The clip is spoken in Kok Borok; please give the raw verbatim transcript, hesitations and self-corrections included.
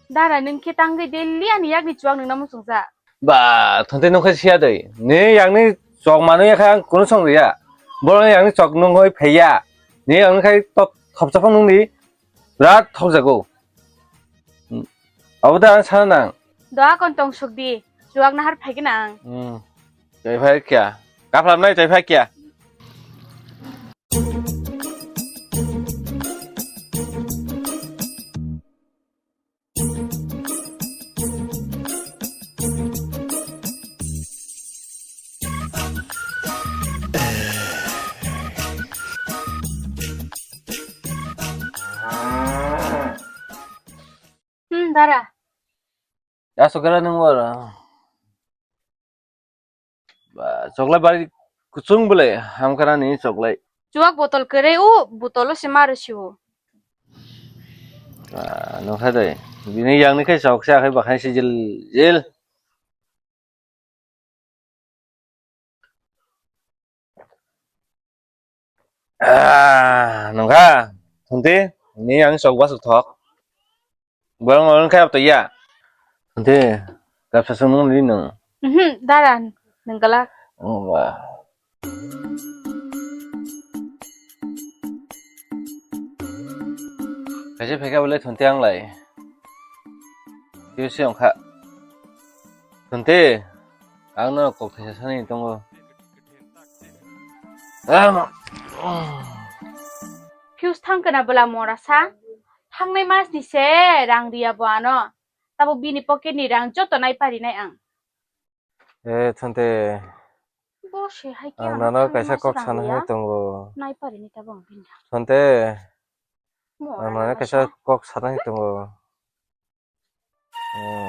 Dara, nwng khe tangwi daily ani yakni chuak nwngno muchungjak. Ba, Thonte nwng khe siya dei. Ni yakni chok manwi khe ang kunu song riya. Borok ni yakni chok nungwi phaiya. Ni yakni khai top thopsa phang nungdi. Birat thokjago. Hmm. Abo da ang sana nang. Doa kon tong suk di. Chuak nahar phai gana ang. Hmm. Tei phai kya? Kaplam nai tei phai kya? Hmm, Dara. Asukara nung wara. Ba, choklai bari kuchung bole, hamkara ni choklai. Chuak botol kwrwi o, botol o se maro si o. Ah, nukha dai. Bini yang ni khai chok se akhai bakhai se jil jil. Ah, nungkha, Thonte, ni ang sok basuk thok. Borok no khe to ya. Thonte, kapsa sung nung ni nung. Mhm, Dara, nung galak. Oh, ba. Kaisa pheka bole Thonte ang lai. Kisa ongkha. Thonte, ang no kok thaisa sani tongo. Fuse thang kana bwla mora sa? Thangnai mas ni se rang riya bo ano. Tabo bini pocket ni rang joto nai pari nai ang. Eh, Thonte. Bo se hai khe ang ano nano thangnai kaisa mas kok rang sana riya. Hai tongo. Nai pari ni tabo ang bini. Thonte. Mora ang nano na kaisa sa. Kok sana hai tongo. Hmm.